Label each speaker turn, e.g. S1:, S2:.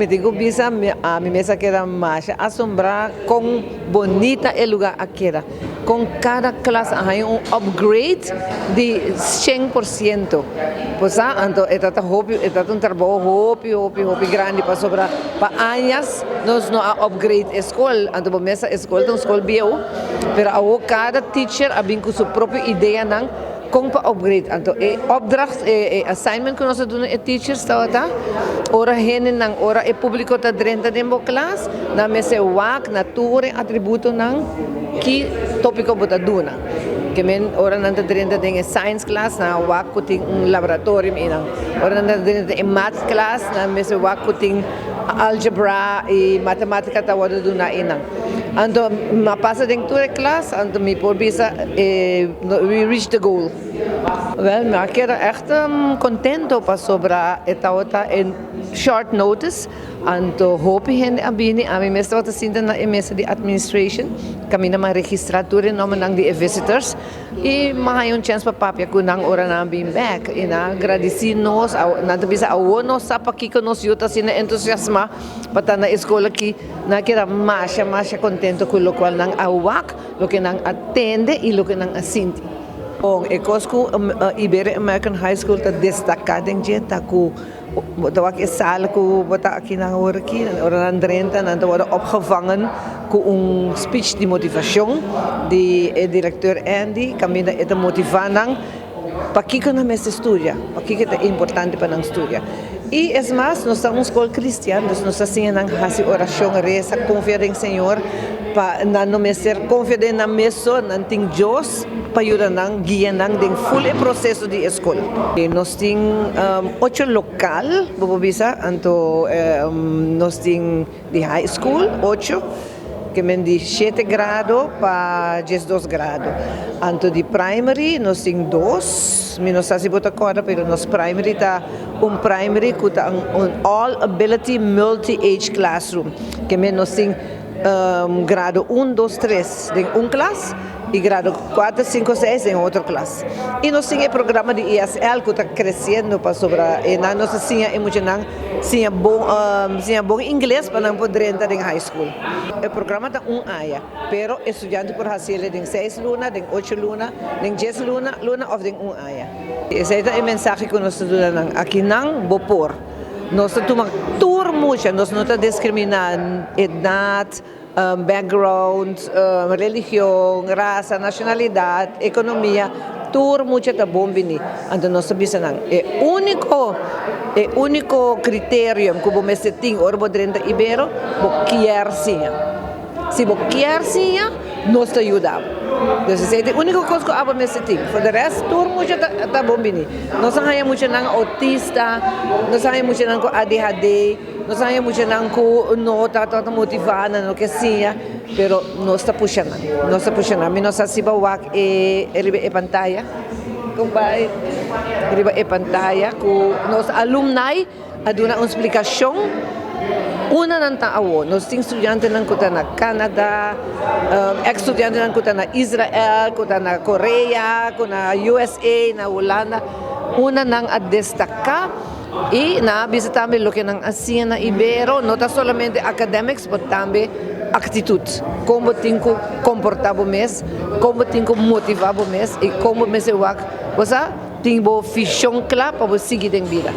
S1: Mi tin ku bisa, ami mes a keda masha asombrá kon bonita e lugá a keda. Kon kada klas a haña un upgrade di 100%. Bo sa, anto e ta hopi, e ta un trabou hopi, hopi, hopi grandi pasobra pa añas nos no a upgrade e skol. Anto bo mes sa e skol ta un skol bieu, pero awor kada teacher a bin ku su propio ideanan kon pa upgrade. Anto e opdracht, e assignment ku nos a duna e teachers tabata, ora hendenan, ora e públiko ta drenta den bo klas, nan mester wak na tur e atributonan ki tópiko bo ta duna. Ke men ora nan ta drenta den e science klas, nan a wak ku tin un laboratorium einan. Ora nan ta drenta den e math klas, nan mester wak ku tin algebra i matemátika ta wòrdu duna einan. Anto mi a pasa den tur e klas, anto mi por bisa we reach the goal. Wel, mi a keda ègt kontento pasobra e tabata e short notice, anto hopi hende a bini. Ami mes tabata sinta na e mesa di administration, kaminda mi a registrá tur e nòmbernan di e visitors i mi a haña un chèns pa papia ku nan ora nan a bin bèk i nan a gradisí nos. Nan ta bisa awor nos sa pakiko nos yu ta asina entusiasmá pa ta na e skol aki. Nan a keda masha masha kontento ku lokual nan a wak, loke nan a tende i loke nan a sinti. Bon, e kos ku Iberian American High School ta destaká den dje ta ku bo ta wak e sala ku bo ta akinan awor aki, ora nan drenta nan ta wòrdu opgevangen ku un speech di motivashon di e direkteur Andy kaminda e ta motivá nan pakiko nan mester studia, pakiko ta importante pa nan studia. I es mas, nos ta un skol kristian, dus nos ta siña nan hasi orashon, resa, konfia den Señor, pa nan no mester konfia den nan mes so, nan tin Dios pa yuda nan, guia nan den ful e proseso di e skol. Nos tin ocho lokal, bo por bisa, anto nos tin di high school ocho, ke men di shete grado pa 12 grado. Anto di primary nos tin dos, mi no sa si bo ta kòrda, pero nos primary ta un primary ku ta un all ability multi age classroom. Ke men nos tin grado un, dos, tres den un klas i grado kuater, sinku, seis den otro klas. I nos tin e programa di ESL ku ta kresiendo pasobra e nan nos ta siña e muchanan siña bon siña bon ingles pa nan por drenta den high school. E programa ta un aña, pero e studiante por hasi el den 6 luna, den 8 luna, den 10 luna òf den un aña. Esei ta e mensahe ku nos ta duna nan. Akinan bo por. Nos ta tuma tur mucha, nos no ta diskriminá edat, background, religion, rasa, nashonalidat, ekonomia, tur mucha ta bon bini. Anto nos ta bisa nan, e úniko e úniko kriterium ku bo mester tin ora bo drenta Ibero, bo kier siña. Si bo kier siña, nos ta yuda bo. Dus esei ta e úniko kos ku abo mester tin. For de rest, tur mucha ta bon bini. Nos a haña muchanan autista, nos a haña muchanan ku ADHD, nos a haña muchanan ku no ta ta motivá, nan no ke siña, pero nos ta pusha nan, nos ta pusha nan. Mi no sa si bo wak e riba e pantaya, kon bai riba e pantaya ku nos alumni a duna un splikashon unda nan ta awor. Nos tin studiantenan ku ta na Canada, ex studiantenan ku ta na Israel, ku ta na Korea, ku na USA, na Hulanda, unda nan a destaká i nan a bisa tambe loke nan a siña na Ibero no ta solamente academics pero tambe aktitut, kon bo tin ku komportá bo mes, kon bo tin ku motivá bo mes i kon bo mester wak bo sa tin bo vishon kla pa bo sigui den bida.